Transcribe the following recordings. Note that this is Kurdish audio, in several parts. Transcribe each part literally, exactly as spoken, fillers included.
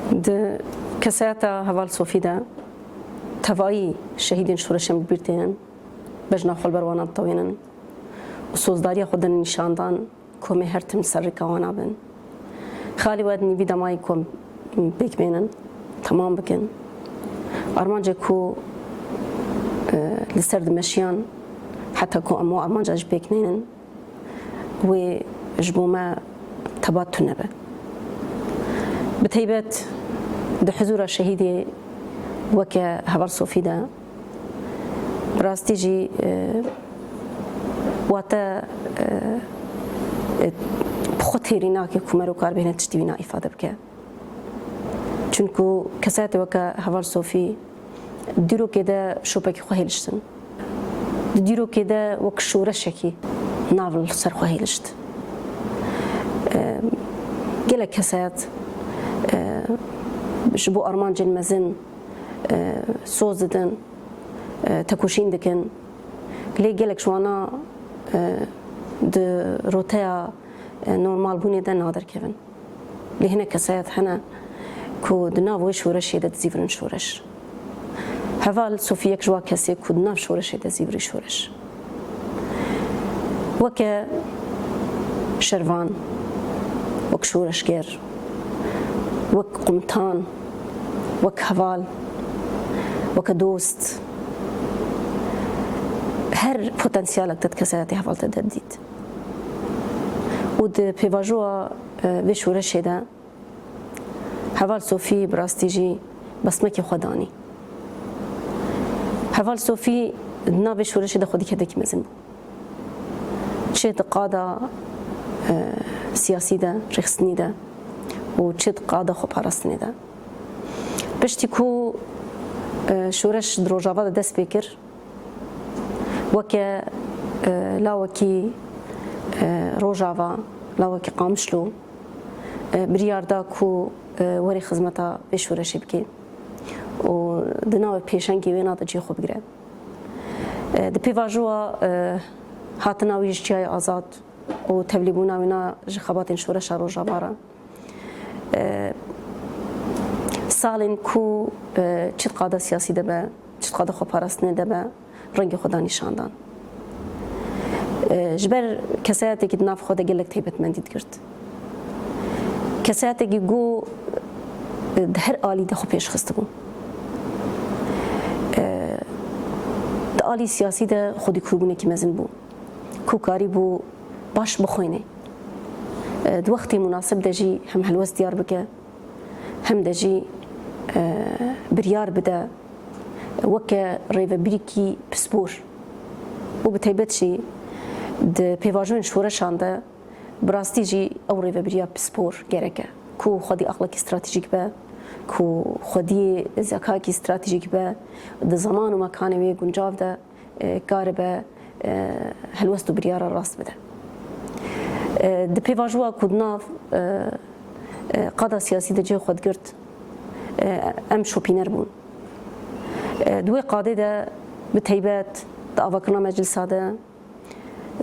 Di kesayeta Heval Sofî de tevayî şehîdên şoreşê min bi bîr tênin, bejna xwe li ber wan de tewênin û sozdariya xwe didin nîşandan ku em ê her tim li ser rêka wan de bin. Xalê we di nîvî de mayî ku em pêk bênin, temam bikin. Armancê ku, e, li ser dimeşiyan, heta ku em wan armanca jî pêk neynin, wê ji bo me tebat tune be. Bi taybet di huzûra şehîdê weke Heval Sofî de, bi rastî jî, e, wate, e, e, bi xwe têrî nake ku mero kar bêhne tiştî wîna îfade bike. Çunku kesayetê weke Heval Sofî dîrokê de şopekî xwe hêliştin. Di dîrokê de wek şoreşekî nav li ser xwe hêlişt. E, gelek kesayet, e, ji bo armancên mezin, e, soz didin, e, tekoşîn dikin. Lê gelek ji wana, e, di roteya, e, normalbûnê de naderkevin. Lê hinek kesayet hene ku di nav wê şoreşê de dizîvirin şoreş. Heval Sofî yek ji wan kesê ku di nav şoreşê de zîvirî şoreş. Weke şervan, wek şoreşger, wek qumtan, wek heval, weke dost, her potansiyalek te di kesayetê Heval te de dît. Û di pêvajoya, e, vê şoreşê de Heval Sofî bi rastî jî besmekê xwe danî. Heval Sofî di nav vê şoreşê de xwedî kedekî mezin bû. Çi di qada, e, siyasî de, rêxistinî de û çi di qada xweparastinê de. Piştî ku, e, şoreş di Rojava de dest pê kir, weke, e, lawekî, e, Rojava, lawekî Qamişlo, e, biryar da ku, e, were xizmeta vê şoreşê bike û di navê pêşengê wêna de cihê xwe bigire. E, di pêvajoya, e, hatina wî ji Çiyayê Azad û tevlîbûna wêna ji xebatên şoreşa Rojava re, e, salên ku, e, çi di qada siyasî de be, çi di qada xweparastinê de be, rengê xwe da nîşandan. E, ji ber kesayetekî di nav xwe de gelek taybetmendî digirt. Kesayetekî ku, e, di her alî de xwe pêş xistibû. E, di alî siyasî de xwedî kûrbûnekî mezin bû. Ku karîbû baş bixwîne. E, di wextê munasib de jî hem helwest diyar bike, hem de jî, e, biryar bide weke rêvebirîkî pispor. Û bi taybet jî di pêvajoyên şoreşan de bi rastî jî ew rêvebiriya pispor gerek e. Ku xwedî aqlekî stratejîk be, ku xwedî zekayekî stratejîk be, di zeman û mekanê wê guncav de, e, karibe, e, helwest û biryara rast bide. E, di pêvajoya ku di nav, e, e, qada siyasî de cihê xwe digirt, e, em şopîner bûn. E, di wê qadê de bi taybet di avakirina meclisa de,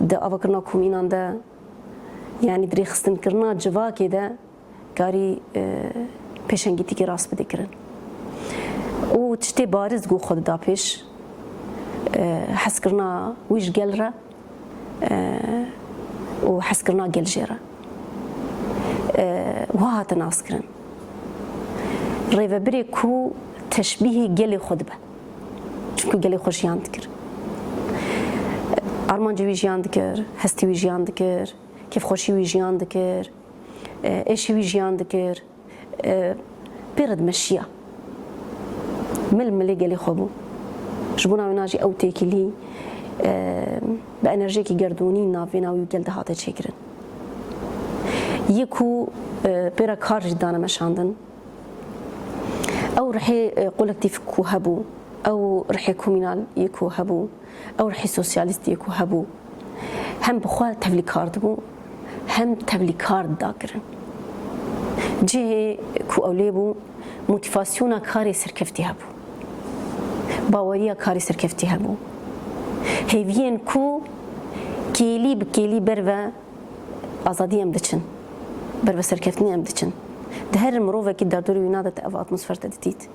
di avakirina komînan de, yanî di rêxistinkirina civakê de karî, e, pêşengîtîkî rast bide kirin. Û tiştê bariz ku xwe dida pêş, e, hezkirina wî ji gel re, e, û hezkirina gel jê re. E, wiha hate naskirin. Rêvebirê ku teşbîhê gelê xwe dibe. Çimkû gelê xwe jiyan dikir. Armancê wî jiyan dikir, hestî wî jiyan dikir, kêfxweşî wî jiyan dikir, e, êşî wî jiyan dikir, e, pê re dimeşiya. Mil milê gelê xwe bû. Ji bona wêna jî ew têkilî, e, bi enerjiyekî gerdûnî navbêna wî û gel de hate çêkirin. Yê ku, e, pê re kar jî dane meşandin. Ew rihê, e, kolektîf ku hebû, ew rihê komînal yê ku hebû, ew rihê sosyalîst yê ku hebû, hem bi xwe tevlîkar dibû, hem tevlîkar dida kirin. Cihê ku ew lê bû, motîvasyona karê serkeftî hebû. Baweriya karê serkeftî hebû. Hêviyên ku kêlî bi kêlî ber ve azadiyê em diçin, ber ve serkeftinê em diçin. Di her mirovekî derdorê wîna de te ev atmosfer te didît.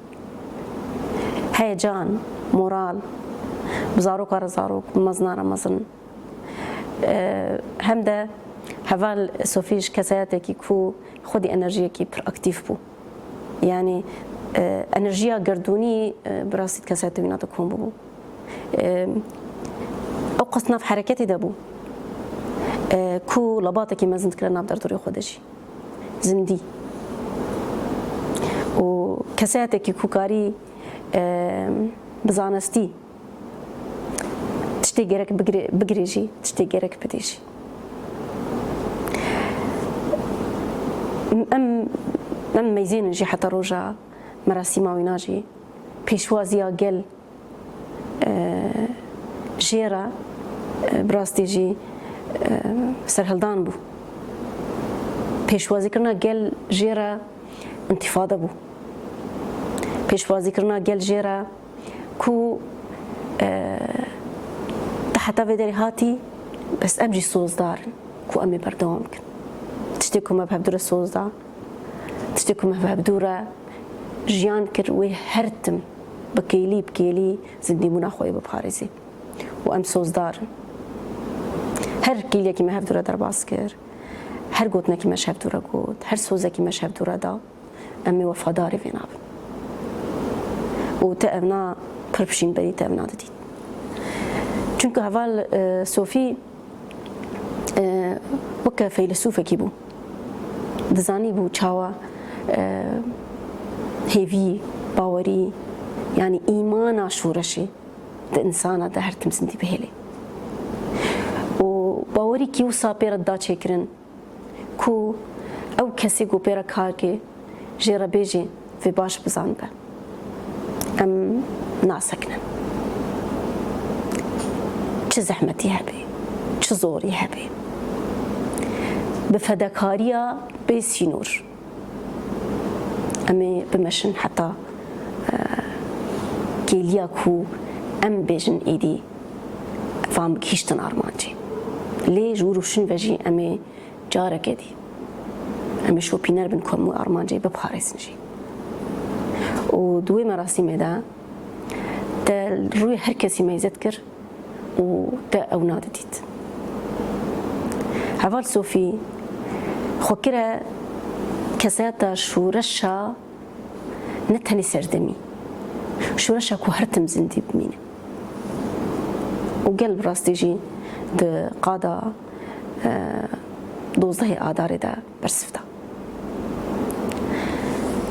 Heyecan, moral, bi zaroka re zarok, bi mezina re mezin. E, hem de heval Sofî ji kesayetekî ku xwedî enerjiyekî pir aktîf bû. Yanî, e, enerjiya gerdûnî, e, bi rastî di kesayeta wîna de kom bûbû. E, ew qas nav hereketê de bû, e, ku labatekî mezin dikire nav derdorê xwe de jî. Zindî. Û kesayetekî ku karî, e, bi zanestî tiştê gerek bigire-, bigirê jî, tiştê gerek bidê jî. Em, em meyzênin jî heta roja merasîma wîna jî pêşwaziya gel, e, jê re, e, bi rastî jî, e, serhildan bû. Pêşwazîkirina gel jê re întîfade bû. Pêşwazîkirina gel jê re ku, e, te heta vê derê hatî, bes em jî sozdar in ku em ê berdewam bikin. Tiştê ku me bi hevdû re soz da, tiştê ku me bi hevdû re jiyan kir, wê her tim bi kêlî bi kêlî zindîbûna xwe yê biparêzê. Û em sozdar in. Her kêliyekî me hevdû re derbas kir, her gotinekî me ji hevdû re got, her sozekî me ji hevdû re da, em ê wefadarê vê nabin. Û te evna pir pişînberî te evna didît. Çunku heval, e, Sofî, e, weke feylesûfekî bû. Dizanîbû çawa, e, hêvî, bawerî, yanî îmana şoreşê di însana de her tim zindî bihêlê. Û bawerîkî wisa pê re da çêkirin ku ew kesê ku pê re kar kê, jê re bêjê vê baş bizanibe. Em nasekinin. Çi zehmetî hebe, çi zorî hebe, bi fedakariya bê sînor em ê bimeşin heta, e, kêliya ku em bêjin êdî van bigihîştin armancê. Lê ji wir û şûn ve jî em ê careke dî, em ê şopîner bin ku em wê armancê biparêzin jî. Û di wê merasîmê de te rûyê her kesî meyze dikir û te ew nadidît. Heval Sofî xwe kire kesayeta şoreşa ne tenê serdemî, şoreşa ku her tim zindî bimîne. Û gel bi rastî jî di qada, e, dozdehê Adarê de bersiv da.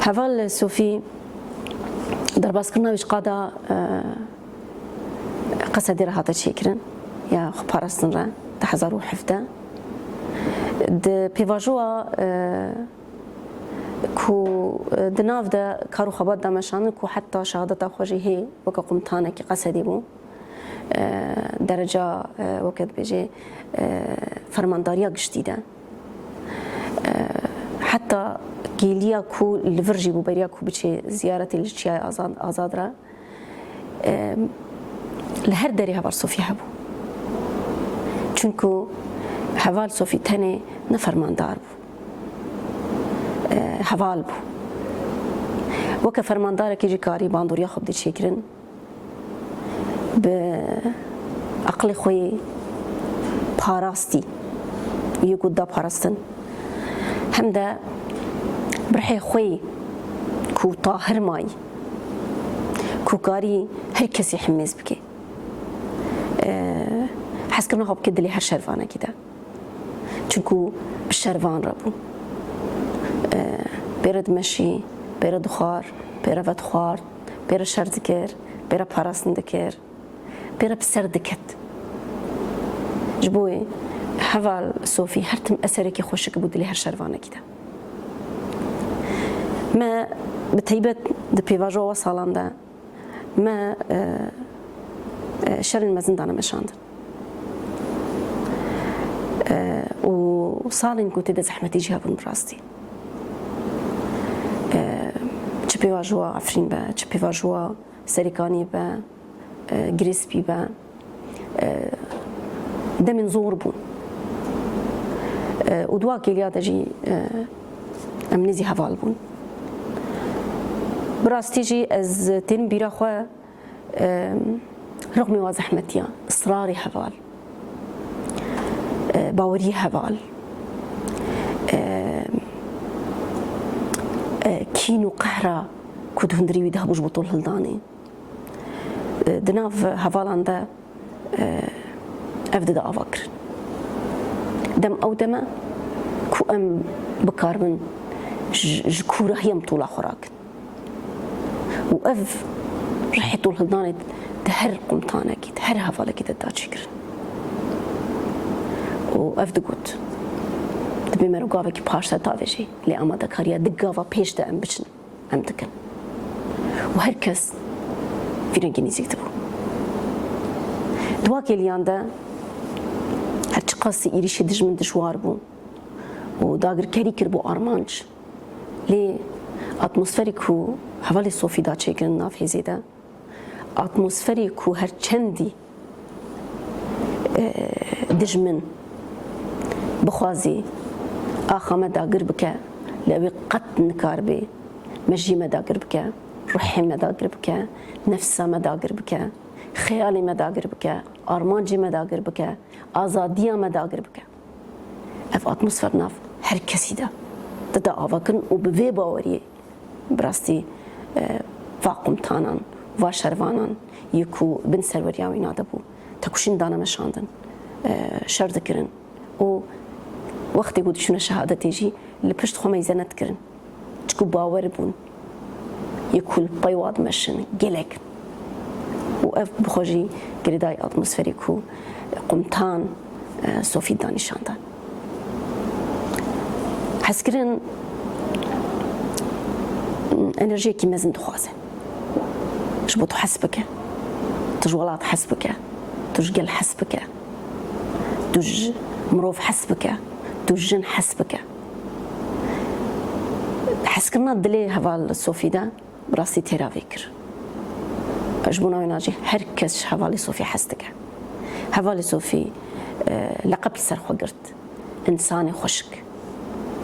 Heval Sofî derbaskirina wî ji qada, e, Qesedê re hate çêkirin, ya xweparastin re di hezar û hevdeh. Di pêvajoya, e, ku, e, di nav de kar û xebat da meşandin ku heta şehadeta xwe jî hê weke qumtanekî Qesedê bû. E, dereca, e, weke dibêjê, e, fermandariya giştî de. E, heta kêliya ku li vir jî bû beriya ku biçê ziyaretê li Çiyayê Azad, Azad re. E, li her derê Heval Sofî hebû. Çunku Heval Sofî tenê ne fermandar bû. E, heval bû. Weke fermandarekî jî karî bandoriya xwe bidê çêkirin. Bi aqilê xwe yê parastî, yê ku da parastin, hem de bi rihê xwe yê ku tahir mayî, ku karî her kesî himêz bike. E, hezkirina xwe bike dilê her şervanekî de. Çunku bi şervan re bû. E, pê re dimeşî, pê re dixwar, pê re vedixwar, pê re şer dikir, pê re parastin dikir, pê re bi ser diket. Ji bo wê Heval Sofî her tim eserekî xweşik bû dilê her şervanekî de. Me bi teybet di pêvajoya we salan de me, e, e, şerên mezin dane meşandin. E, û salên ku tê de zehmetî jî hebûn bi rastî. E, çi pêvajoya Efrîn be, çi pêvajoya Serêkaniyê be, e, Girê Spî be, e, demên zor bûn. E, û di wa kêliya de jî, e, Em nêzî heval bûn. Bi rastî jî ez tên bîra xwe, e, rixmê wa zehmetiya, israrê heval, e, baweriyê heval, e, e, kîn û qehra ku di hundirê wî de hebû ji bo tolhildanê. E, di nav hevalan de, e, ev dide ava kirin. Dem ew dem e ku em bikaribin ji, ji kûrahiyê em tola xwe rakin. Û ev rihê tolhildanê di her qumtanekî, di her hevalekî de dida çêkirin. Û ev digot, dibê mero gavekî paşde tavêjê, lê amadekariya di gava pêş de em biçin, em dikin. Û her kes vî rengî nêzîk dibû. Di wa kêliyan de her çiqasî êrîşê dijmin dijwar bû û dagirkerî kir bo armanc, lê atmosferê ku hevalê Sofî da çêkirin nav hêzê de, atmosferê ku her çendî, e, dijmin bixwazî axa me dagir bike, lê ew ê qet nikaribe mejiyê me dagir bike, ruhê me dagir bike, nefsa me dagir bike, xeyalê me dagir bike, armancê me dagir bike, azadiya me dagir bike. Ev atmosfer nav her kesî de dide avakirin û bi vê baweriyê bi rastî, e, va qumtanan, va şervanan yê ku bin serweriya wîna de bû, tekoşîn dane meşandin, e, şer dikirin û wextê ku diçûne şehadetê jî li pişt xwe meyze nedikirin. Çiku bawer bûn yê ku li pey wa dimeşin gelek. Û ev bi xwe jî girêdayî atmosferê ku qumtan, e, Sofî da nîşan dan. Hezkirin enerjiyekî mezin dixwaze. Ji bo tu hez bike. Tu ji welat hez bike. Tu ji gel hez bike. Tu ji mirov hez bike. Tu ji jin hez bike. Hezkirina dilê heval Sofî de bi rastî têra vê kir. Ji bona wêna jî her kes ji hevalê Sofî hez dike. Hevalê Sofî, e, leqeb li ser xwe girt. Însanê xweşik.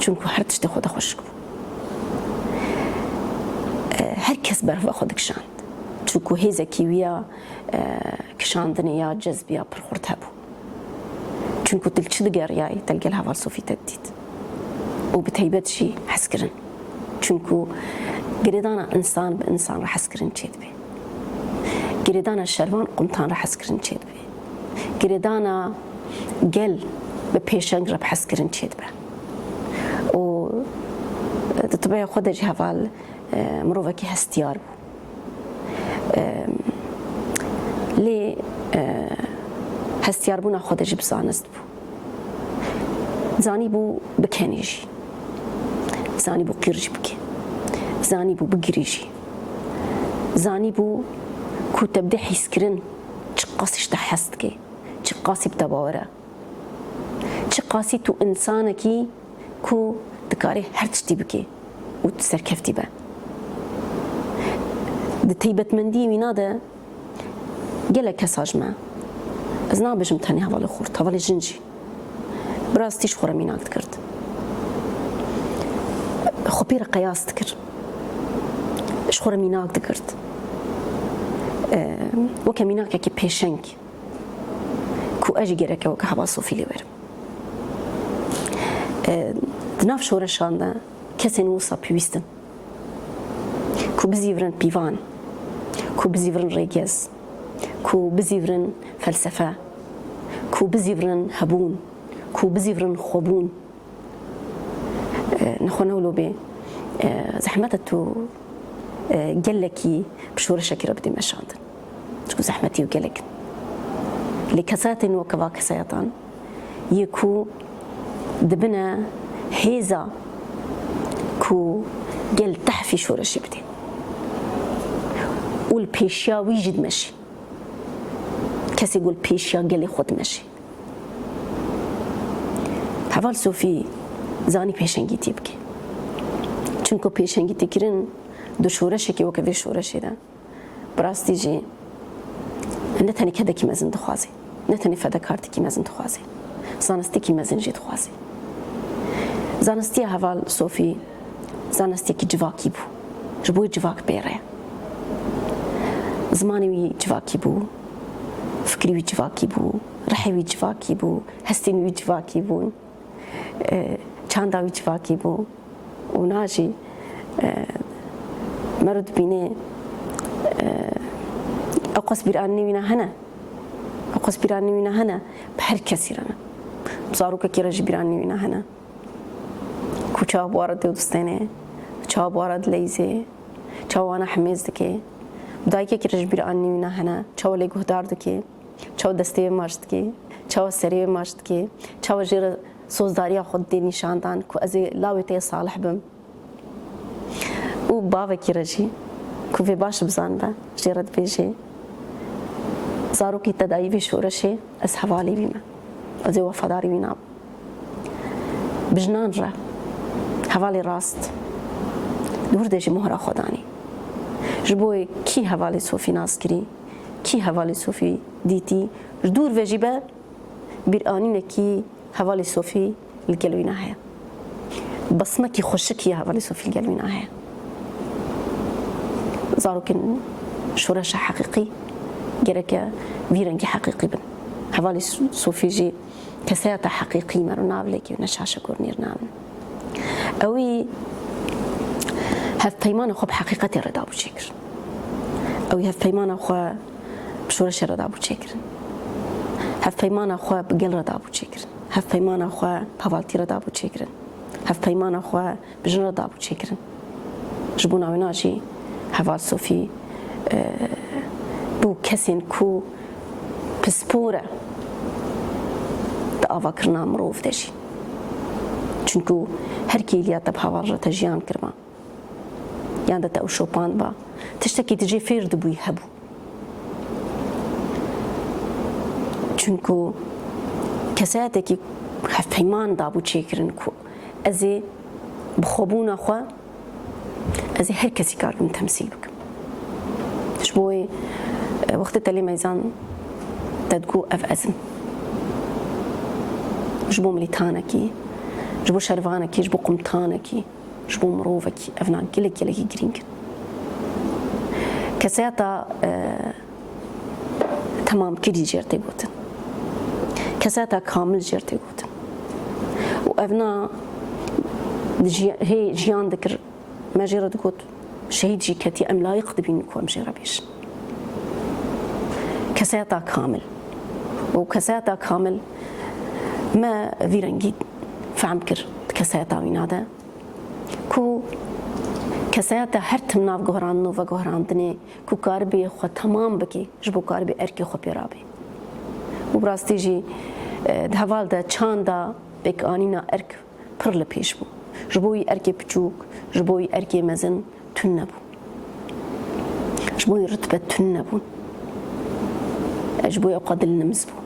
Çunku her tiştê xwe de xweşik bû. E, her kes berhiva xwe dikişand. Çunku hêzekî wî ya, e, kişandinê ya cezbiya pir xurt hebû. Çunku tu li çi digeriyayî, te li gel heval Sofî te didît. Û bi teybet jî hezkirin. Çunku girêdana însan bi însan re hezkirin çêdibe. Girêdana şervan qumtan re hezkirin çêdibe. Girêdana gel bi pêşeng re bi hezkirin çêdibe. Û di tibeya xwe de jî heval, e, mirovekî hestiyar bû. E, lê, e, hestiyarbûna xwe de jî bi zanist bû. Zanîbû bikenê jî. Zanîbû qîr jî bike. Zanîbû bigirî jî. Zanîbû ku te bide hîskirin çiqasî ji te hez dike, çiqasî bi te bawer e. Çiqasî tu însanekî ku dikarî her tiştî bikî û tu serkeftî be. Di teybetmendiyê wîna de gelek kesa ji me, ez nabêjim tenê hevalê xort, hevalê jin jî, bi rastî ji xwe re mînak digirt. Xwe pê re qeyas dikir. Ji xwe re mînak digirt. Weke mînakekî pêşeng ku ez jî gereke weke heval Sofî lê werim. E, di nav şoreşan de kesên wisa pêwîst in ku bizîvirin pîvan, ku bizîvirin rêgez, ku bizîvirin felsefe, ku bizîvirin hebûn, ku bizîvirin xwebûn. E, nexwe ne wilo bê, e, zehmet e tu, e, gelekî bi şoreşekî re bidî meşandin. Çiku zehmetî û gelek in. Lê kesayetên weke va kesayatan yê ku dibine hêza ku gel tehfî şoreşê bidê. Û li pêşiya wî jî dimeşî. Kesê ku li pêşiya gelê xwe dimeşî. Heval Sofî zanî pêşengîtî bike. Çunku pêşengîtî kirin di şoreşekê weke vê şoreşê de, bi rastî jî ne tenê kedekî mezin dixwaze, ne tenê fedekartîkî mezin dixwaze, zanistikî mezin jî dixwaze. Zanistiya heval Sofî Zanestekî civakî bû. Ji bo civak pê re. Zimanê wî civakî bû, fikrî wî civakî bû, rihê wî civakî bû, hestên wî civakî bûn, e, çanda wî civakî bû. Û na jî, e, mero dibîne, e, ew qas bîranînê wî ne hene. Ew qas bîranînê wî ne hene. Bi her kesî re ne. Bi zarokekî re jî bîranînê wî ne hene. Ku çawa bi wan re dê û distêne, çawa bi wan re dileyzê, çawa wana hemêz dike. Bi dayikekî re ji bîranînê wî ne hene, çawa lê guhdar dike, çawa destê wê maç dike, çawa serê wê maç dike, çawa jê re sozdariya xwe didê nîşandan ku ez ê lawê te yê salih bim. Û bavekî re jî ku vê baş bizanibe, jê re dibêje, zarokî te dayî vê şoreşê, ez hevalê wî me. Ez ê wefadarî wî nabim. Bi jinan re hevalê rast li wir de jî mohra xwe danî. Ji bo kî hevalê Sofî nas kirî, kî hevalê Sofî dîtî, ji dûr ve jî be bîranînekî hevalê Sofî li gel wîna heye. Besmekî xweşik ya hevalê Sofî li gel wîna heye. Zarokên şoreşa heqîqî gereke vî rengî heqîqî bin. Hevalê Sofî jî kesayeta heqîqî me ro nav lêkê ne şaşe kurnîr nabin. Ewî hevpeymana xwe bi heqîqetê re dabû çêkir. Ewî hevpeymana xwe bi şoreşê re dabû çêkirin. Hevpeymana xwe bi gel re dabû çêkirin. Hevpeymana xwe bi hevaltî re dabû çêkirin. Hevpeymana xwe bi jin re dabû çêkirin. Ji bo navêna jî heval Sofî, e, bû kesên ku pispor e di avakirina mirov de jî. Çunku her kêliya te bi heval re te jiyan kiriba, yan de te ew şopandba, tiştekî tu jê fêr dibûyî hebû. Çunku kesayetekî hevpeyman dabû çêkirin ku ez ê bi xwebûna xwe, ez ê her kesî karibim temsîl bikim. Ji bo wê, e, wextê te lê meyzand, te digot ev ez im. Ji bo milîtanekî, ji bo şervanekî, ji bo qumtanekî, ji bo mirovekî, evna gelek gelekî girîng in. Kesayeta, e, temamkirî jê re tê gotin. Kesayeta kamil jê re tê gotin. Û evna di jiy-, hê jiyan dikir, me jê re digot, şehîd jî ketî, em layiq dibînin ku em jê re bêjin. Kesayeta kamil. Û kesayeta kamil me vî rengî fehm kir di kesayeta wîna de. Ku kesayeta her tim nav guherandin û veguherandinê ku karibê xwe temam bikê, ji bo karibê erkê xwe pê rabê. Û bi rastî jî, e, di heval de çanda pêkanîna erk pir li pêş bû. Ji bo wî erkê piçûk, ji bo wî erkê mezin tune bû. Ji bo wî ritbe tune bûn. E, ji bo wî ewqa dilnimiz bû.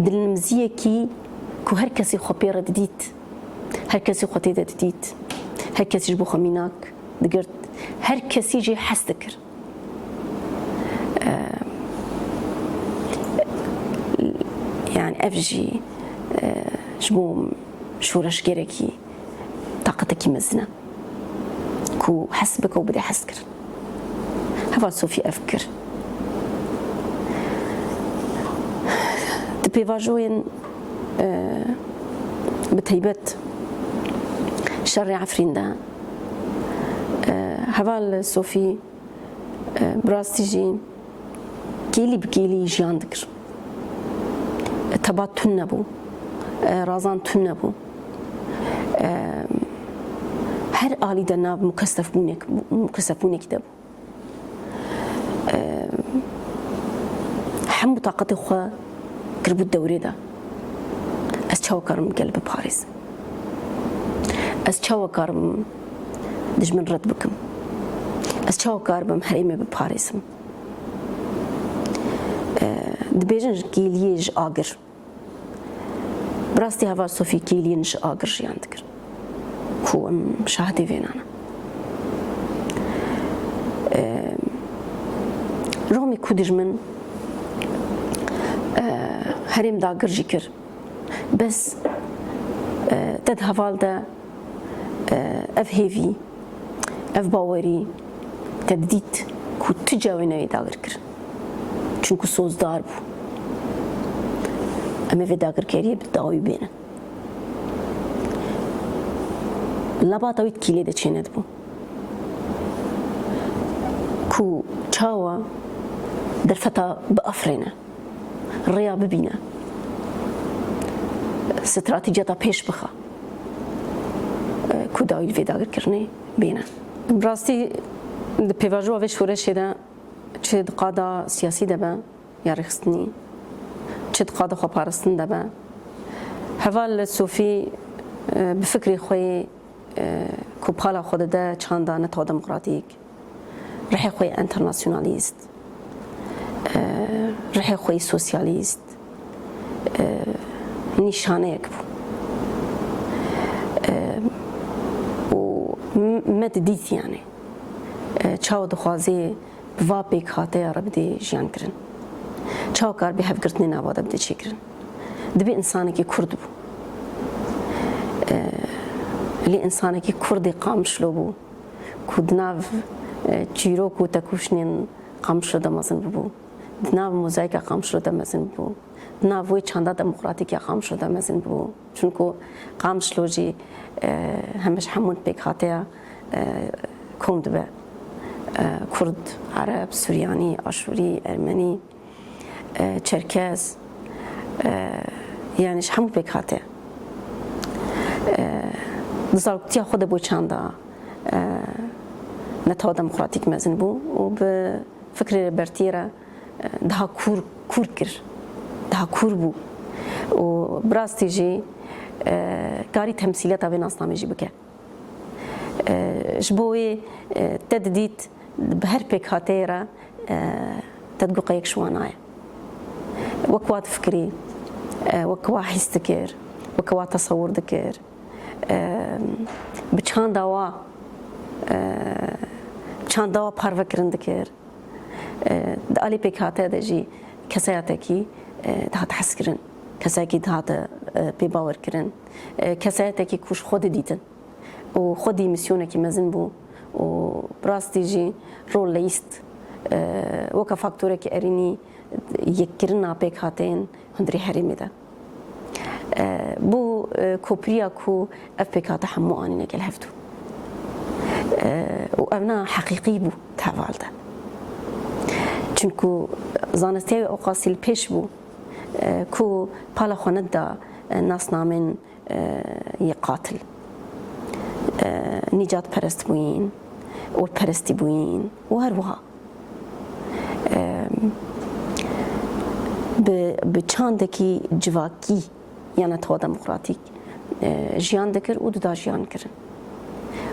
Dilnimziyekî ku her kesî xwe pê re didît, her kesî xwe tê de didît, her kesî ji bo xwe mînak digirt, her kesî jî hez dikir. E, yani ev jî, e, ji bo şoreşgerekî taqetekî mezin e ku hez bike û bide hezkirin. Heval Sofî ev kir. Di pêvajoyên, e, bi teybet şerê Efrîn de, e, heval Sofî, e, bi rastî jî kêlî bi kêlî jiyan dikir. Tebat tune bû. E, razan tune bû. E, her alî de nav mukesefbûnek-, mukesefbûnekî de bû. E, hemû taqetê xwe kiribû dewrê de. Ez çawa karim gel biparêzim? Ez çawa karim dijmin red bikim? Ez çawa karibim herêmê biparêzim? E, dibêjin ji kêliyê ji agir. Bi rastî heval Sofî kêliyên ji agir jiyan dikir. Ku em şahidê vênan in. E, romî ku dijmin, e, herêm dagir jî kir. Bes, e, te di heval de Ev hêvî, ev bawerî te didît ku tu cewê neyê dagir kirin. Çunku sozdar bû. Em ê vê dagirkeriyê bi dawî bênin. Lebata wî di kîlê de çênedibû. Ku çawa derfeta biafirêne, rêya bibîne, stratejiyata pêş bixe, ku dawî vê dagirkirinê bêne. Bi rastî di pêvajoya vê şoreşê de çi di qada siyasî de be ya rêxistinî, çi di qada xweparistin de be, heval Sofî, e, bi fikrê xwe yê, e, ku pala xwe dide çanda netawa demokratîk, rihê xwe yê enternasyonalîst, e, rihê xwe yê sosyalîst, e, nîşaneyek bû. E, û m-, me didît, yanî, e, çawa dixwazê bi va pêkhateya re bidê jiyan kirin. Çawa kar bê hevgirtinê nava de bidê çêkirin. Dibê insanekî kurd bû. E, lê insanekî kurdê Qamişlo bû ku di nav, e, çîrok û tekoşînên Qamişlo de mezin bûbû. Di nav mozayîka Qamişlo de mezin bû. Di nav wê çanda demokratîk ya Qamişlo de mezin bû. Çunku Qamişlo jî, e, heme ji hemûn pêkhateya, e, kom dibe. E, Kurd, Ereb, Suryanî, Aşûrî, Ermenî, e, Çerkez, e, yanî ji hemû pêkhate. E, di zaroktiya xwe de bo çanda, e, netawa demokratîk mezin bû û bi fikrê rêbertiyê re, e, daha kûr, kûr kir. Daha kûr bû. Û bi rastî jî, e, karî temsîliyeta vê nasnamê jî bike. E, ji bo wê, e, te didît bi her pêkhateyê re, e, te digot qey yek ji wan naye. Wek wa difikirî, e, wek wa hîs dikir, wek wa tesewir dikir, e, bi çanda wa, e, çanda wa parve kirin dikir. E, di alî pêkhate de jî keseyatekî, e, dihate hezkirin, kesayekî dihate, e, pêbawerkirin, e, keseyatekî ku ji xwe didîtin û xwedî mîsyonekî mezin bû û bi rastî jî rol leyîst, e, weke faktorekî erênî yekkirina pêkhateyên hundirê herêmê de. E, bû, e, kopiriya ku ev pêkhate hemû anîne gel hevdû. E, û ev na heqîqî bû di heval de. Çunku zanistiya wî ewqasî li pêş bû, e, ku pala xwe neda, e, nasnamên, e, yê qatil. E, nîcatperest bûyîn, orperestî bûyîn û her wiha. Em, bi, bi çandekî civakî ya netewa demokratîk, e, jiyan dikir û dida jiyan kirin.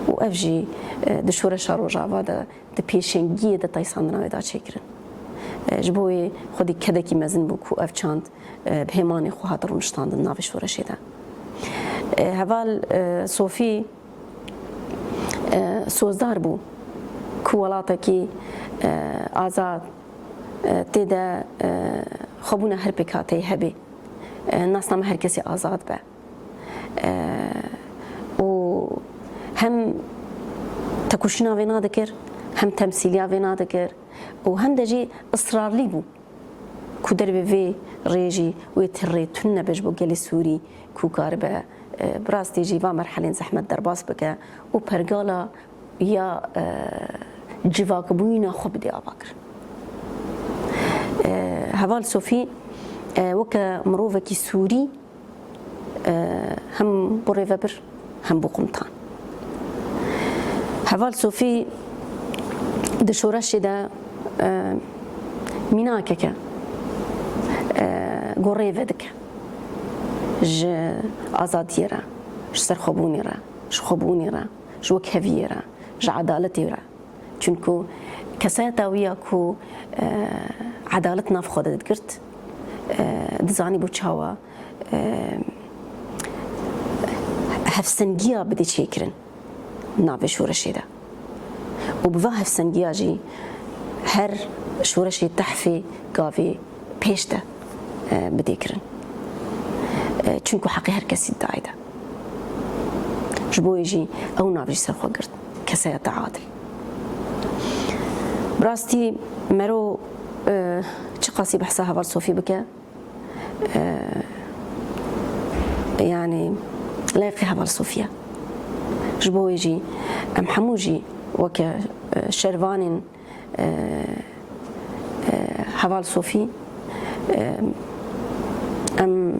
Û ev jî, e, di şoreşa Rojava de, di pêşengiyê de taysandina wê da çêkirin. E, ji bo wê xwedî kedekî mezin bû ku ev çand, e, bi hêmanê xwe hate rûniştandin navê şoreşê de. E, heval, e, Sofî, e, sozdar bû ku welatekî, e, azad, e, tê de, e, xwebûna her pêkhateyê hebe, e, nasname her kesî azad be. E, û hem tekoşîna vê nadikir, hem temsîliya vê nadikir û hem de jî israrlî bû ku dervê vê rê jî wê ti rê tune be ji bo gelê Sûrî ku karibe, e, bi rastî jî van merhelên zehmet derbas bike û pergala ya, e, civakbûyîna xwe bide avakirin. E, heval Sofî, e, weke mirovekî Sûrî, e, hem bû rêvebir, hem bû qumtan. Heval Sofî di şoreşê de, e, mînakeke, e, ku rêve dike ji azadiyê re, ji serxwebûnê re, ji xwebûnê re, ji wekheviyê re, ji edaletê re. Çunku kesayeta wî ya ku, e, edalet nav xwe de digirt, e, dizanî bû çawa, e, hevsengiya bidê çêkirin navê şoreşê de. Û bi va hevsengiya jî her şoreşê tehfê gavê pêş de, e, bidê kirin. E, çunku heqê her kesî didayê de. Ji bo wê jî ew nav jî ser xwe girt, kesayeta Adil. Bi rastî mero, e, çiqasî behsa Heval Sofî bike, e, yanî leyqê Heval Sofî ye. Ji bo wê jî em hemû jî weke, e, şervanên, e, e, Heval Sofî, e, em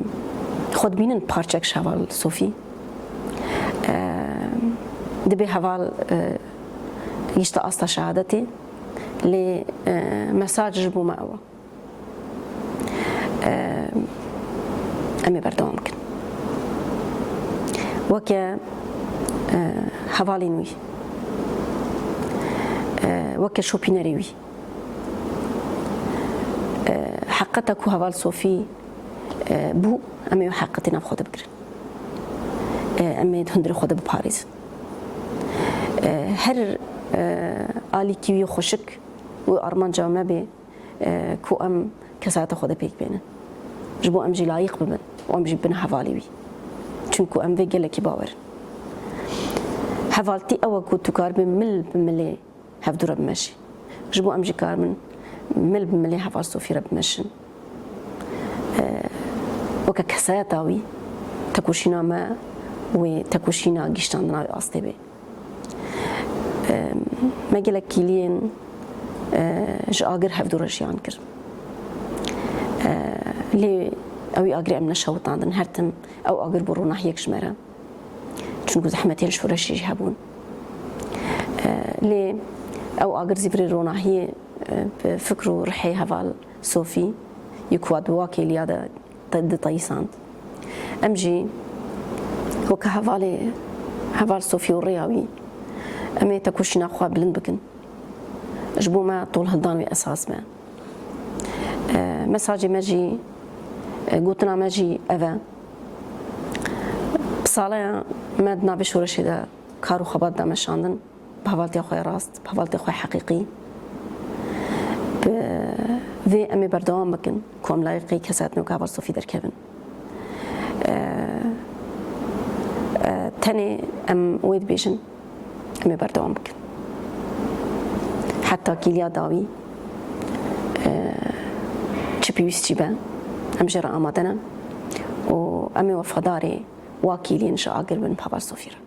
xwe dibînin parçek ji Heval Sofî. E, dibê Heval, e, gişta asta şehadetê, lê, e, mesaj ji bo me ew e. E, em ê berdewam bikin. Weke, e, hevalên wî, e, weke şopînerê wî, e, heqeta ku Heval Sofî, e, bû, em ê wê heqetê nav xwe de bigirin. E, em ê di hundirê xwe de biparêzin. E, her, e, alîkî wî xweşik û armanca me bê, e, ku em kesayeta xwe de pêk bênin. Ji bo em jî layîq bibin û em jî bibin hevalê wî. Çunku em vê gelekî bawer in. Hevaltî ew e ku tu karibî mil bi milê hevdû re bimeşî. Ji bo em jî karibin mil bi milê Heval Sofî re bimeşin. E, weke kesayeta wî, tekoşîna me wê tekoşîna giştandina wê astê bê. E, me gelek kîliyên, e, ji agir hevdû re jiyan kir. E, lê ewî agirê em neşewitandin, her tim ew agir bû ronahiyek ji me re. Çunku zehmetên şoreşê jî hebûn. E, lê ew agir zî virê ronahiyê, e, bi fikr û rihê Heval Sofî, yê ku hat bi wa kêliya de te-, diteyîsand. Em jî weke hevalê, Heval Sofî û rêya wî, em ê tekoşîna xwe bilind bikin. Ji bo me tolhildan wê esas be. E, mesajê me jî, e, gotina me jî ev e. Bi sala me di navê şoreşê de kar û xebat da meşandin. Bi hevaltiya xwe ya rast, bi hevaltiya xwe ya heqîqî. Bi vê em ê berdewam bikin ku em layiqî kesayetên weke Heval Sofî derkevin. E, e, tenê em wê dibêjin, em ê berdewam bikin. Heta kîliya dawî, e, çi pêwîst jî be, em jê re amade ne û em ê wefadarê wa kîliyên ji agir bin bi Heval Sofî re.